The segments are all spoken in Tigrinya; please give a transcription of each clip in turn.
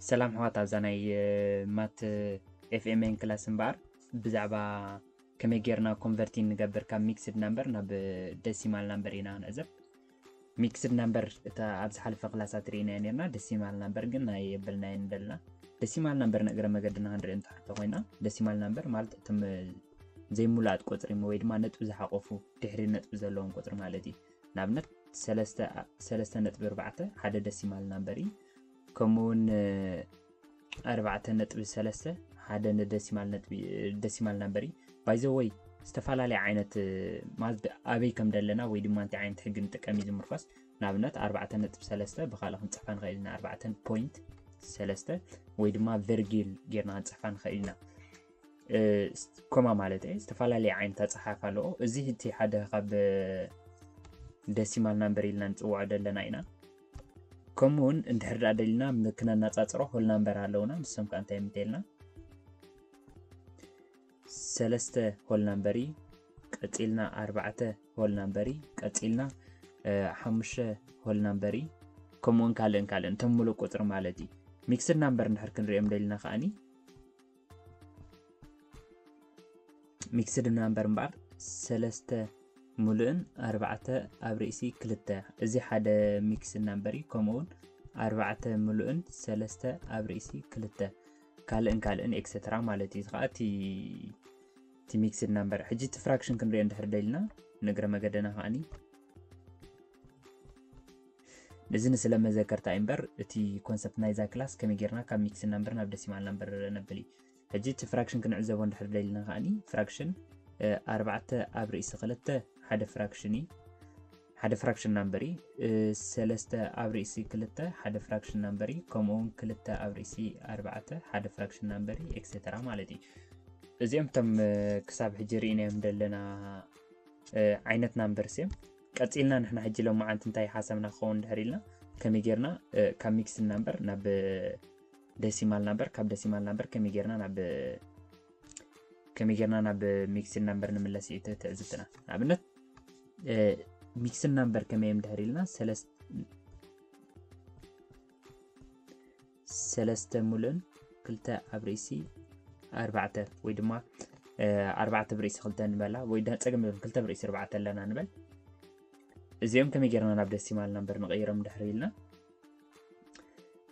ሰላም ኣሕዋት፣ ኣብዛ ናይ ማት ኤፍኤምኤን ክላስ እምበኣር ብዛዕባ ከመይ ጌርና ኮንቨርቲን ንገብር ካብ ሚክስድ ናምበር ናብ ደሲማል ናምበር ኢና ንዕዘብ። ሚክስድ ናምበር እታ ኣብ ዝሓለፈ ክላሳት ርኢናዮ ነርና። ደሲማል ናምበር ግን ናይ የበልናዮ ንደልና። ደሲማል ናምበር ንእግረ መገድና ክንርኢ እንተሓቶ ኮይና፣ ደሲማል ናምበር ማለት እቶም ዘይሙሉኣት ቁፅሪ ወይ ድማ ነጥቢ ዝሓቆፉ ድሕሪ ነጥቢ ዘለዎም ቁፅሪ ማለት እዩ። ንኣብነት ሰለስተ ነጥቢ ኣርባዕተ ሓደ ደሲማል ናምበር እዩ። ከምኡ እውን ኣርባዕተ ነጥቢ ሰለስተ ሓደ ንደሲማል ነጥቢ ደሲማል ናምበር እዩ። ባይዘወይ ዝተፈላለየ ዓይነት ማለት ኣበይ ከም ዘለና ወይ ድማ እንታይ ዓይነት ሕጊ ንጥቀም እዩ ዝምርኮስ። ንኣብነት ኣርባዕተ ነጥቢ ሰለስተ ብካልእ ክንፅሕፋ ንኽእል ኢና፣ ኣርባዕተ ፖይንት ሰለስተ ወይ ድማ ቨርጊል ጌርና ክንፅሕፋ ንኽእል ኢና። ኮማ ማለት እየ ዝተፈላለየ ዓይነት ኣፀሓሕፋ ኣለዎ። እዚ እቲ ሓደ ካብ ደሲማል ናምበር ኢልና ንፅውዖ ዘለና ኢና። ከምኡ እውን እንድሕር ደኣ ደሊና ክነነፃፅሮ ሆል ናምበር ኣለውና። ንሶም ከዓ እንታይ እዮም እንተልና ሰለስተ ሆል ናምበር እዩ። ቀፂልና ኣርባዕተ ሆል ናምበር እዩ። ቀፂልና ሓሙሽተ ሆል ናምበር እዩ። ከምኡውን ካልእን ካልእን እቶም ሙሉእ ቁፅሪ ማለት እዩ። ሚክስድ ናምበር እንድሕር ክንሪኦም ደሊና ከዓኒ ሚክስድ ናምበር እምበኣር ሰለስተ ሙሉእን ኣርባዕተ ኣብ ርእሲ ክልተ፣ እዚ ሓደ ሚክስድ ናምበር እዩ። ከምኡውን ኣርባዕተ ሙሉእን ሰለስተ ኣብ ርእሲ ክልተ፣ ካልእን ካልእን ኤክሰትራ ማለት እዩ። እዚ ከዓ እቲ ሚክስድ ናምበር። ሕጂ እቲ ፍራክሽን ክንሪኦ እንድሕር ደሊና ንእግረ መገደና ከዓኒ እዚ ንስለ መዘከርታ እዩ እምበር እቲ ኮንሰፕት ናይዛ ክላስ ከመይ ጌርና ካብ ሚክስድ ናምበር ናብ ደሲማል ናምበር ነብል እዩ። ሕጂ እቲ ፍራክሽን ክንዕዘቦ እንድሕር ደሊና ከዓኒ ፍራክሽን ኣርባዕተ ኣብ ርእሲ ክልተ ሓደ ፍራክሽን እዩ፣ ሓደ ፍራክሽን ናምበር እዩ። ሰለስተ ኣብ ርእሲ ክልተ ሓደ ፍራክሽን ናምበር እዩ። ከምኡ እውን ክልተ ኣብ ርእሲ ኣርባዕተ ሓደ ፍራክሽን ናምበር እዩ፣ ኤክሰተራ ማለት እዩ። እዚኦም እቶም ክሳብ ሕጂ ርኢናዮም ዘለና ዓይነት ናምበርስ እዮም። ቀፂልና ንሕና ሕጂ ሎማዓንቲ እንታይ ሓሳብና ክኸውን ድሕር ኢልና ከመይ ጌርና ካብ ሚክስድ ናምበር ናብ ደሲማል ናምበር፣ ካብ ደሲማል ናምበር ከመይ ጌርና ናብ ከመይ ጌርና ናብ ሚክስድ ናምበር ንምለስ እዩ ትዕዝብትና። ንኣብነት ሚክስድ ናምበር ከመይ እዮም ድሕር ኢልና ሰለስተ ሙሉእን ክልተ ኣብ ርእሲ ኣርባዕተ ወይ ድማ ኣርባዕተ ብርእሲ ክልተ ንበላ ወይ ዳ ጸገም የብሉን፣ ክልተ ብርእሲ ኣርባዕተ ኣለና ንበል። እዚኦም ከመይ ጌርና ናብ ደሲማል ናምበር ንቐይሮም ድሕር ኢልና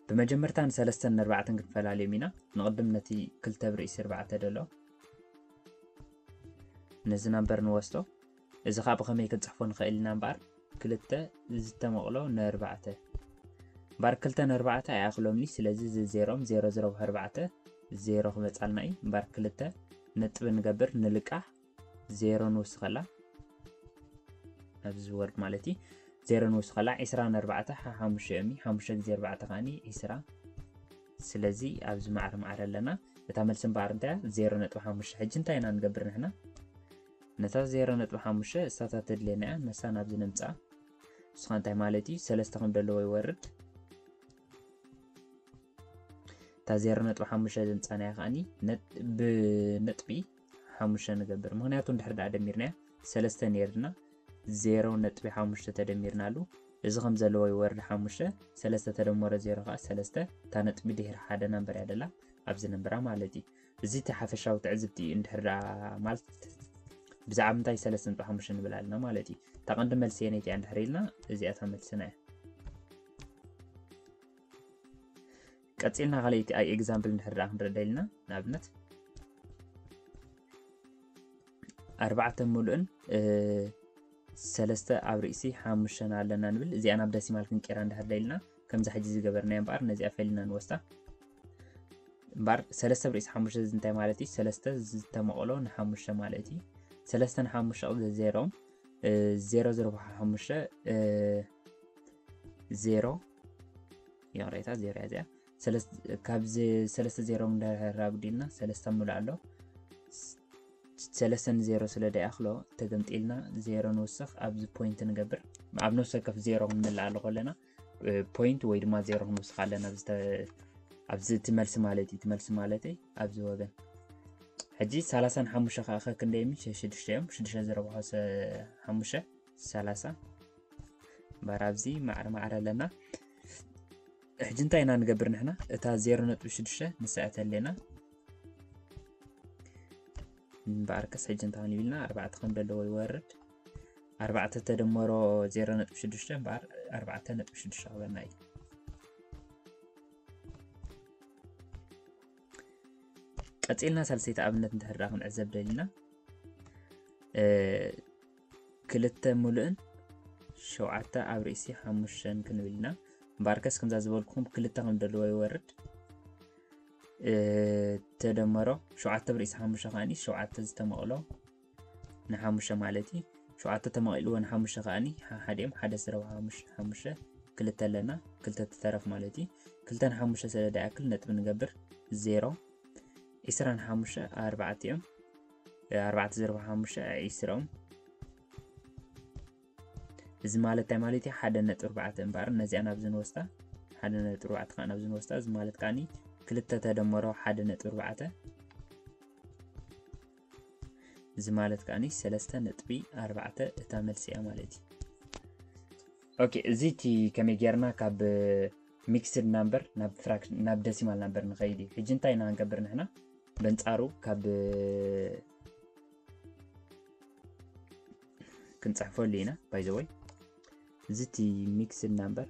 ብመጀመርታ ንሰለስተን ንኣርባዕተን ክንፈላለዮም ኢና። ንቕድም ነቲ ክልተ ብርእሲ ኣርባዕተ ደሎ ነዚ ናምበር ንወስዶ። እዚ ኸዓ ብኸመይ ክንፅሕፎ ንኽእል ኢና እምበኣር ክልተ ዝተመቕሎ ንኣርባዕተ እምበኣር ክልተ ንኣርባዕተ ኣይኣኽሎምኒ። ስለዚ እዚ ዜሮም ዜሮ ዝረብሑ ኣርባዕተ ዜሮ ክመፃልና እዩ። እምበኣር ክልተ ነጥቢ ንገብር ንልቃሕ ዜሮ ንውስኸላ ናብዚ ዝወርድ ማለት እዩ። ዜሮ ንውስኸላ ዒስራ ንኣርባዕተ ሓሙሽተ እዮም። ሓሙሽተ ግዜ ኣርባዕተ ከዓኒ ዒስራ። ስለዚ ኣብዚ ማዕረ ማዕረ ኣለና። እታ መልሲ እምበኣር እንታይ እያ? ዜሮ ነጥቢ ሓሙሽተ። ሕጂ እንታይ ኢና ንገብር ንሕና? ነታ ዜሮ ነጥቢ ሓሙሽተ እሳታ ተድልየና እያ። ነሳ ናብዚ ነምፅኣ። ንስኻ እንታይ ማለት እዩ? ሰለስተ ከም ዘለዎ ይወርድ። እታ ዜሮ ነጥቢ ሓሙሽተ ዘምፃናያ ከዓኒ ብነጥቢ ሓሙሽተ ንገብር። ምኽንያቱ እንድሕር ደኣ ደሚርናያ ሰለስተ ነይርና ዜሮ ነጥቢ ሓሙሽተ ተደሚርናሉ እዚ ከም ዘለዎ ይወርድ ሓሙሽተ፣ ሰለስተ ተደመሮ ዜሮ ከዓ ሰለስተ፣ እታ ነጥቢ ድሕሪ ሓደ ናምበር እያ ደላ ኣብዚ ነንበራ ማለት እዩ። እዚ እቲ ሓፈሻዊ ትዕዝብቲ እዩ። እንድሕር ደኣ ማለት ብዛዕባ ምንታይ ሰለስተ ነጥቢ ሓሙሽተ ንብል ኣለና ማለት እዩ። እታ ቀንዲ መልሲ የነይቲ እያ እንድሕር ኢልና እዚኣ እታ መልስና እያ። ቀፂልና ካልኣይቲ ኣይ ኤግዛምፕል እንድሕር ደኣ ክንረዳ ኢልና ንኣብነት ኣርባዕተ ሙሉእን ሰለስተ ኣብ ርእሲ ሓሙሽተን ኣለና ንብል። እዚኣ ናብ ደሲማል ክንቀይራ እንድሕር ደሊና ከምዛ ሕጂ ዝገበርናዮ እምበኣር ነዚኣ ፈሊና ንወስዳ። እምበኣር ሰለስተ ኣብ ርእሲ ሓሙሽተ እዚ እንታይ ማለት እዩ? ሰለስተ ዝተመቕሎ ንሓሙሽተ ማለት እዩ። ሰለስተ ንሓሙሽተ ቅብዘ ዜሮ ዜሮ ዝረብሖ ሓሙሽተ ዜሮ ይቕሬታ ዜሮ እያ እዚኣ። ሰለስ- ካብዚ ሰለስተ ዜሮ እንዳራጉዲልና ሰለስተ ሙሉ ኣሎ። ሰለስተ ንዜሮ ስለ ደይኣኽሎ ተገምጢልና ዜሮ ንውስኽ ኣብዚ ፖይንት ንገብር። ኣብ ነፍሲ ወከፍ ዜሮ ክንምልኣሉ ከለና ፖይንት ወይ ድማ ዜሮ ክንውስኽ ኣለና ኣብዚ ተ- ኣብዚ እቲ መልሲ ማለት እዩ። እቲ መልሲ ማለተይ ኣብዚ ወገን ሕጂ ሰላሳን ሓሙሽተ ከዓ ከክንደይ እምኒ ሽዱሽተ እዮም። ሽዱሽተ ዘረብሖ ሓሙሽተ ሰላሳ። እምበኣር ኣብዚ ማዕረ ማዕረ ኣለና። ሕጂ እንታይ ኢና ንገብር ንሕና? እታ ዜሮ ነጥቢ ሽዱሽተ ንስዕት ኣለና። እምበኣርከስ ሕጂ እንታይ ክንብል ኢና? ኣርባዕተ ከም ዘለዎ ይወርድ። ኣርባዕተ ተደመሮ ዜሮ ነጥቢ ሽዱሽተ እምበኣር ኣርባዕተ ነጥቢ ሽዱሽተ ክበና እዩ። ቀፂልና ሳልሰይቲ ኣብነት እንድሕር ደኣ ክንዕዘብ ደሊና፣ ክልተ ሙሉእን ሸውዓተ ኣብ ርእሲ ሓሙሽተን ክንብል ኢና። እምበኣርከስ ከምዛ ዝበልኩኹም ክልተ ከም ዘለዎ ይወርድ። ተደመሮ ሸውዓተ ኣብ ርእሲ ሓሙሽተ ከኣኒ ሸውዓተ ዝተመቕሎ ንሓሙሽተ ማለት እዩ። ሸውዓተ ተመቒልዎ ንሓሙሽተ ከኣኒ ሓሓዲኦም ሓደ ስረብ ሓሙሽተ ክልተ ኣለና። ክልተ ትተረፍ ማለት እዩ። ክልተ ንሓሙሽተ ስለ ደይኣክል ነጥቢ ንገብር ዜሮ። ዒስራን ሓሙሽተ ኣርባዕተ እዮም። ኣርባዕተ ዘረባ ሓሙሽተ ዒስራ እዮም። እዚ ማለት እንታይ ማለት እዩ? ሓደ ነጥቢ ኣርባዕተ እምበኣር ነዚኣ ናብዚ ንወስዳ ሓደ ነጥቢ ኣርባዕተ ከዓ ናብዚ ንወስዳ። እዚ ማለት ከዓኒ ክልተ ተደመሮ ሓደ ነጥቢ ኣርባዕተ፣ እዚ ማለት ከዓኒ ሰለስተ ነጥቢ ኣርባዕተ እታ መልሲ እያ ማለት እዩ። ኦኬ፣ እዚ እቲ ከመይ ጌርና ካብ ሚክስድ ናምበር ናብ ፍራክሽን ናብ ደሲማል ናምበር ንኸይድ እዩ። ሕጂ እንታይ ኢና ክንገብር ንሕና? በንጻሩ ካብ ክንጽሕፈሉ ኢና። By the way፣ እዚ እቲ ሚክስድ ናምበር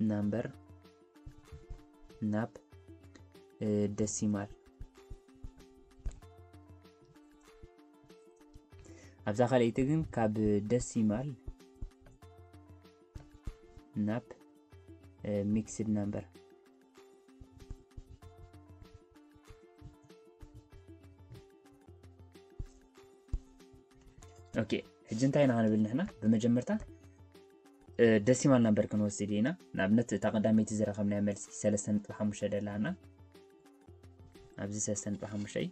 ናምበር ናብ ደሲማል፣ ኣብዛ ካልኣይቲ ግን ካብ ደሲማል ናብ ሚክስድ ናምበር። ኦኬ፣ ሕጂ እንታይ ኢና ክንብል ንሕና? ብመጀመርታ ደሲማል ናምበር ክንወስድ ኢና። ንኣብነት እታ ቀዳመይቲ ዝረኸብናያ መልሲ ሰለስተ ነጥቢ ሓሙሽተ ደላና፣ ኣብዚ ሰለስተ ነጥቢ ሓሙሽተ እዩ።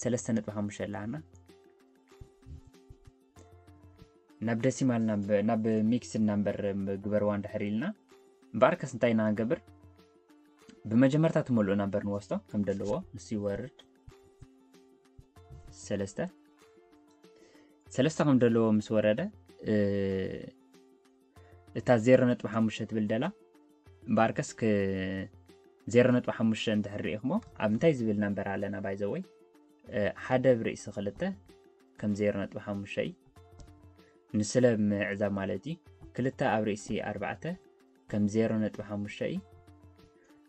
ሰለስተ ነጥቢ ሓሙሽተ ኣለና። ናብ ደሲማል ናብ ሚክስድ ናምበር ግበርዋ እንድሕር ኢልና፣ እምበኣርከስ እንታይ ኢና ንገብር? ብመጀመርታ ትመልኡ ናምበር ንወስዶ ከም ዘለዎ፣ ንሱ ይወርድ። ሰለስተ ሰለስተ ከም ዘለዎ ምስ ወረደ፣ እታ ዜሮ ነጥቢ ሓሙሽተ ትብል ደላ እምበኣርከስ ዜሮ ነጥቢ ሓሙሽተ እንድሕር ርኢኽሞ፣ ኣብ እንታይ ዝብል ናምበር ኣለና? By the way፣ ሓደ ብርእሲ ክልተ ከም ዜሮ ነጥቢ ሓሙሽተ እዩ። ንስለ ምዕዛብ ማለት እዩ። ክልተ ኣብ ርእሲ ኣርባዕተ ከም ዜሮ ነጥቢ ሓሙሽተ እዩ።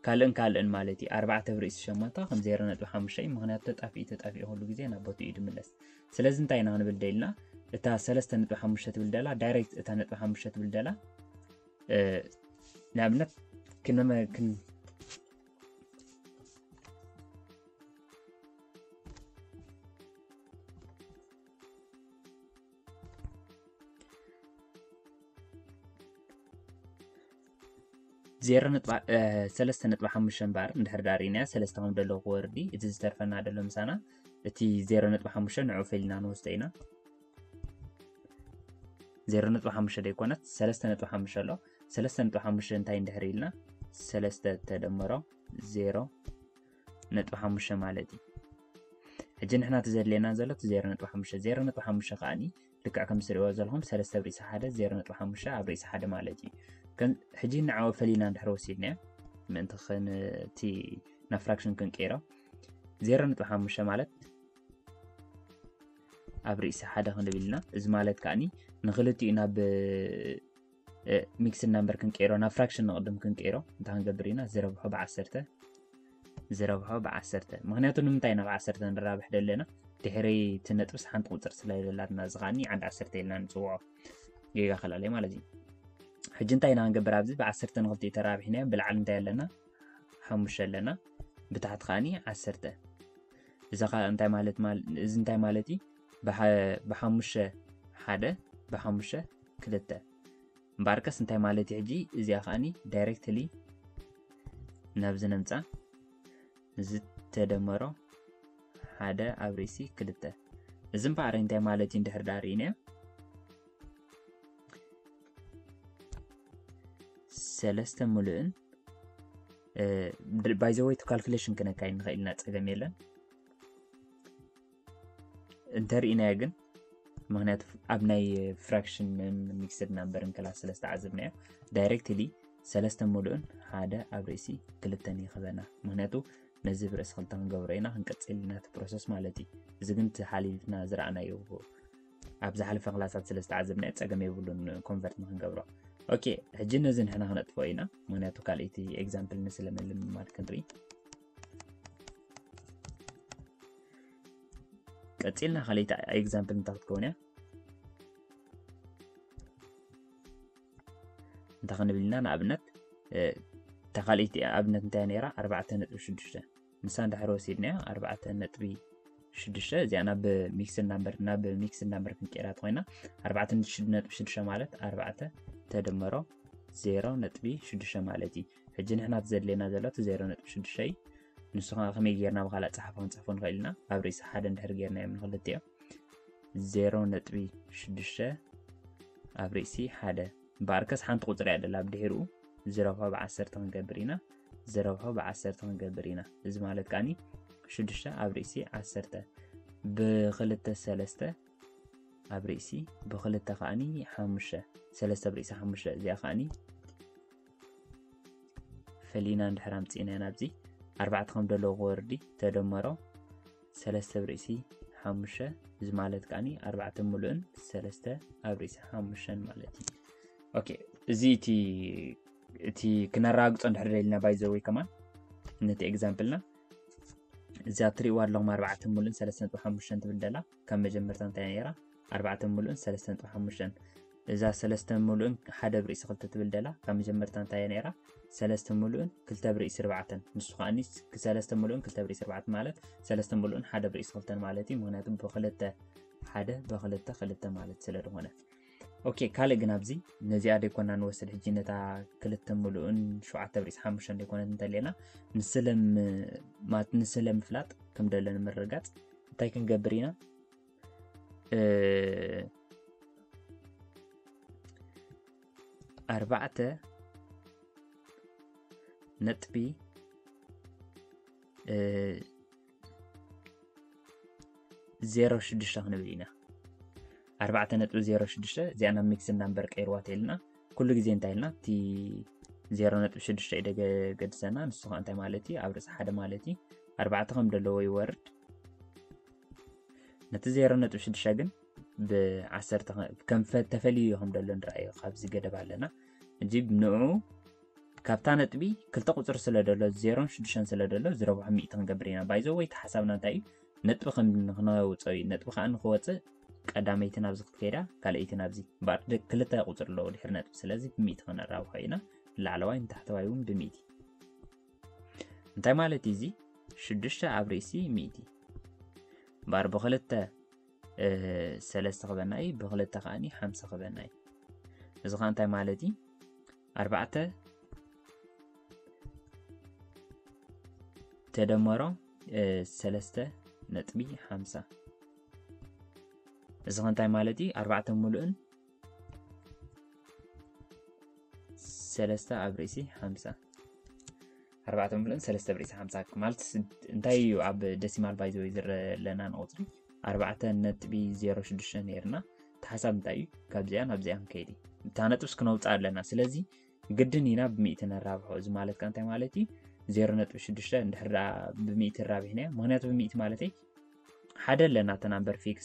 ካልእን ካልእን ማለት እዩ። ኣርባዕተ ብርእሲ ሸሞንተ ከም ዜሮ ነጥቢ ሓሙሽተ እዩ። ምኽንያቱ ተጣፊኡ ተጣፊኡ ኩሉ ግዜ ናብ ቦትኡ እዩ ዝምለስ። ስለዚ እንታይ ኢና ክንብል ደልና? እታ ሰለስተ ነጥቢ ሓሙሽተ ትብል ደላ፣ ዳይሬክት እታ ነጥቢ ሓሙሽተ ትብል ደላ፣ ንኣብነት ክንመ-፣ ክን-፣ ዜሮ ነጥቢ፣ እ፣ ሰለስተ ነጥቢ ሓሙሽተ እምበኣር እንድሕር ደኣ ርኢናዮ፣ ሰለስተ ከም ደሎ ክወርድ እዩ። እቲ ዝተርፈና ደሎ ምሳና፣ እቲ ዜሮ ነጥቢ ሓሙሽተ ንዑ ፈሊና ንወስዶ ኢና። ዜሮ ነጥቢ ሓሙሽተ ደይኮነት፣ ሰለስተ ነጥቢ ሓሙሽተ ኣሎ። ሰለስተ ነጥቢ ሓሙሽተ እንታይ እንድሕር ኢልና፣ ሰለስተ ተደመሮ ዜሮ ነጥቢ ሓሙሽተ ማለት እዩ። ሕጂ ንሕና እቲ ዘድልየና ዘሎ እቲ ዜሮ ነጥቢ ሓሙሽተ፣ ዜሮ ነጥቢ ሓሙሽተ ከኣኒ ልክዕ ከም ትሪእዎ ዘለኹም ሰለስተ ኣብ ርእሲ ሓደ፣ ዜሮ ነጥቢ ሓሙሽተ ኣብ ርእሲ ሓደ ማለት እዩ። ከን-፣ ሕጂ ንዓኡ ፈሊና እንድሕር ወሲድናዮ፣ ምእንቲ ከን-፣ እቲ ናብ ፍራክሽን ክንቀይሮ፣ ዜሮ ነጥቢ ሓሙሽተ ማለት ኣብ ርእሲ ሓደ ክንብል ኢና። እዚ ማለት ከኣኒ ንኽልቲኡ ናብ፣ እ፣ ሚክስድ ናምበር ክንቀይሮ፣ ናብ ፍራክሽን ንቕድም ክንቀይሮ፣ እንታይ ክንገብር ኢና? ዝረብሖ ብዓሰርተ፣ ዝረብሖ ብዓሰርተ። ምኽንያቱ ንምንታይ ኢና ብዓሰርተ ንራብሕ ደለና? ድሕሪ እቲ ነጥብስ ሓንቲ ቁፅር ስለ ዘለላትና፣ እዚ ከኣኒ ዓንዲ ዓሰርተ ኢልና ንፅውዖ። ጌጋ ከላልየ ማለት እዩ። ሕጂ እንታይ ኢና ክንገብር? ኣብዚ ብዓሰርተ ንኽልቲኡ ተራብሒናዮ፣ ብላዕሊ እንታይ ኣለና? ሓሙሽተ ኣለና። ብታሕቲ ከኣኒ ዓሰርተ። እዚ ኸኣ እንታይ ማለት ማል-፣ እዚ እንታይ ማለት እዩ? ብሓ-፣ ብሓሙሽተ ሓደ፣ ብሓሙሽተ ክልተ። እምበኣርከስ እንታይ ማለት እዩ ሕጂ? እዚኣ ከኣኒ ዳይሬክትሊ ናብዚ ነምጻ። እዚ ተደመሮ ሓደ ኣብ ርእሲ ክልተ። እዚ እምበኣር እንታይ ማለት እዩ? እንድሕር ደኣ ርኢናዮ፣ ሰለስተ ሙሉእን by the way to calculation ክነካይድ ንኽእል ኢና፣ ጸገም የለን። እንተርኢናዮ ግን ምክንያቱ ኣብ ናይ fraction mixed number ን class ስለ ዝተዓዘብናዮ directly ሰለስተ ሙሉእን ሓደ ኣብ ርእሲ ክልተን ይኽበና። ምክንያቱ ነዚ ብርእሲ ክልተ ክንገብሮ ኢና ክንቀጽል ኢና እቲ process ማለት እዩ። እዚ ግን እቲ ሓሊፍና ዝረኣናዮ ኣብ ዝሓለፈ ክላሳት ስለ ዝተዓዘብናዮ ጸገም የብሉን convert ንክንገብሮ። okay ሕጂ ነዚ ንሕና ክነጥፍኦ ኢና፣ ምክንያቱ ካልኣይቲ example ንስለ ምልምማድ ክንርኢ። ቀጺልና ካልኣይቲ example እንታይ ክትከውን እያ? እንታይ ክንብል ኢና? ንኣብነት እታ ካልኣይቲ ኣብነት እንታይ ነይራ? ኣርባዕተ ነጥቢ ሽዱሽተ። ንሳ እንድሕር ወሲድናያ ኣርባዕተ ነጥቢ ሽዱሽተ፣ እዚኣ ናብ mixed number ናብ mixed number ክንቀይራ ተኮይና ኣርባዕተ ነጥቢ ሽዱሽተ ማለት ኣርባዕተ ተደመሮ ዜሮ ነጥቢ ሽዱሽተ ማለት እዩ። ሕጂ ንሕና ዘድለየና ዘሎ እቲ ዜሮ ነጥቢ ሽዱሽተ እዩ። ንሱ ከዓ ከመይ ጌርና ብካልእ ጸሓፋ ክንጽሕፎ ንኽእል ኢና? ኣብ ርእሲ ሓደ እንድሕር ጌርናዮም ንክልቲኦም ዜሮ ነጥቢ ሽዱሽተ ኣብ ርእሲ ሓደ እምበኣርከስ ሓንቲ ቁጽሪ እያ ደላ ብድሕሪኡ ዝረብሖ ብዓሰርተ ክንገብር ኢና። ዝረብሖ ብዓሰርተ ክንገብር ኢና። እዚ ማለት ከዓኒ ሽዱሽተ ኣብ ርእሲ ዓሰርተ ብክልተ ሰለስተ ኣብ ርእሲ ብክልተ ከዓኒ ሓሙሽተ ሰለስተ ኣብ ርእሲ ሓሙሽተ እዚኣ ከዓኒ ፈሊና እንድሕር ኣምጺእና ናብዚ ኣርባዕተ ከም ዘለዎ ክወርዲ ተደመሮ ሰለስተ ኣብ ርእሲ ሓሙሽተ እዚ ማለት ከዓኒ ኣርባዕተ ሙሉእን ሰለስተ ኣብ ርእሲ ሓሙሽተን ማለት እዩ። okay እዚ እቲ እቲ ክነረጋግጾ እንድሕር ደሊና by the way ከማን ነቲ example ና እዛ ትሪእዋ ኣለኹም ኣርባዕተ ሙሉእን ሰለስተ ነጥቢ ሓሙሽተን ትብል ደላ ካብ መጀመርታ እንታይ ነይራ? ኣርባዕተ ሙሉእን ሰለስተ ነጥቢ ሓሙሽተን እዛ ሰለስተ ሙሉእን ሓደ ኣብ ርእሲ ክልተ ትብል ደላ ካብ መጀመርታ እንታይ ነይራ? ሰለስተ ሙሉእን ክልተ ኣብ ርእሲ ኣርባዕተን። ንሱ ከዓኒ ሰለስተ ሙሉእን ክልተ ኣብ ርእሲ ኣርባዕተን ማለት ሰለስተ ሙሉእን ሓደ ኣብ ርእሲ ክልተን ማለት እዩ። ምክንያቱ ብክልተ ሓደ ብክልተ ክልተ ማለት ስለ ዝኾነ። okay ካልእ ግን ኣብዚ ነዚኣ ደይኮና ንወስድ ሕጂ ነታ ክልተ ሙሉእን ሸውዓተ ኣብ ርእሲ ሓሙሽተን ደይኮነት እንተለና ንስለም ማለት ንስለ ምፍላጥ ከም ደለ ንምርጋጽ እንታይ ክንገብር ኢና? እ፣ ኣርባዕተ ነጥቢ እ፣ ዜሮ ሽዱሽተ ክንብል ኢና። ኣርባዕተ ነጥቢ ዜሮ ሽዱሽተ እዚኣ ናብ mixed number ቀይርዋ ተይልና ኩሉ ግዜ እንታይ ኢልና እቲ ዜሮ ነጥቢ ሽዱሽተ እዩ ደገ-፣ ገድሰና ንሱ ከዓ እንታይ ማለት እዩ ኣብ ርእሲ ሓደ ማለት እዩ ኣርባዕተ ከም ዘለዎ ይወርድ ነቲ ዜሮ ነጥቢ ሽዱሽተ ግን ብዓሰርተ ከ-፣ ከም ፈ-፣ ተፈልዩ ከም ዘሎ ንረኣዮ ካብዚ ገደብ ኣለና እጂ ንኡ ካብታ ነጥቢ ክልተ ቁፅሪ ስለ ደሎ ዜሮን ሽዱሽተን ስለ ደሎ ዝረብሖ ሚእቲ ክንገብር ኢና by the way እቲ ሓሳብና እንታይ እዩ ነጥቢ ከም ንክነውፀኦ እዩ ነጥቢ ከዓ ንክወፅእ ቀዳመይቲ ናብዚ ክትከይዳ ካልኣይቲ ናብዚ እምበኣር ድ-፣ ክልተ ቁፅሪ ኣለዎ ድሕሪ ነጥቢ ስለዚ ብሚእቲ ክነራብሖ ኢና ላዕለዋይ ንታሕተዋይ እውን ብሚእቲ እንታይ ማለት እዩ እዚ ሽዱሽተ ኣብ ርእሲ ሚእቲ እምበኣር ብክልተ እ፣ ሰለስተ ክበና እዩ ብክልተ ከዓኒ ሓምሳ ክበና እዩ እዚ ከዓ እንታይ ማለት እዩ ኣርባዕተ ተደመሮ እ፣ ሰለስተ ነጥቢ ሓምሳ እዚ ከዓ እንታይ ማለት እዩ ኣርባዕተ ሙሉእን ሰለስተ ኣብ ርእሲ ሓምሳ ኣርባዕተ ሙሉእን ሰለስተ ኣብ ርእሲ ሓምሳ ማለት ስ-፣ እንታይ እዩ ኣብ decimal by the way ዝረለና ንቁፅሪ ኣርባዕተ ነጥቢ ዜሮ ሽዱሽተ ነይርና እቲ ሓሳብ እንታይ እዩ ካብዚኣ ናብዚኣ ክንከይድ እዩ እታ ነጥብስ ክነውፅኣ ኣለና ስለዚ ግድን ኢና ብሚእቲ ነራብሖ እዚ ማለት ከ እንታይ ማለት እዩ ዜሮ ነጥቢ ሽዱሽተ እንድሕር ደኣ ብሚእቲ ራቢሕናዮ ምክንያቱ ብሚእቲ ማለተይ ሓደ ኣለና እታ number fix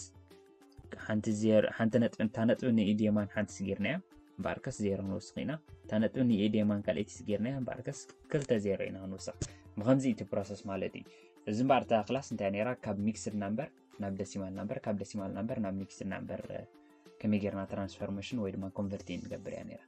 ሓንቲ ዜሮ ሓንቲ ነጥቢ እታ ነጥቢ ንኢድ የማን ሓንቲ ስጊርናያ እምበኣርከስ ዜሮ ንወስኽ ኢና እታ ነጥቢ ንኢድ የማን ካልኣይቲ ስጊርናያ እምበኣርከስ ክልተ ዜሮ ኢና ክንውስኽ ብከምዚ እቲ process ማለት እዩ እዚ እምበኣር እታ class እንታይ ነይራ ካብ mixed number ናብ decimal number ካብ decimal number ናብ mixed number ከመይ ጌርና transformation ወይ ድማ convert ንገብር እያ ነይራ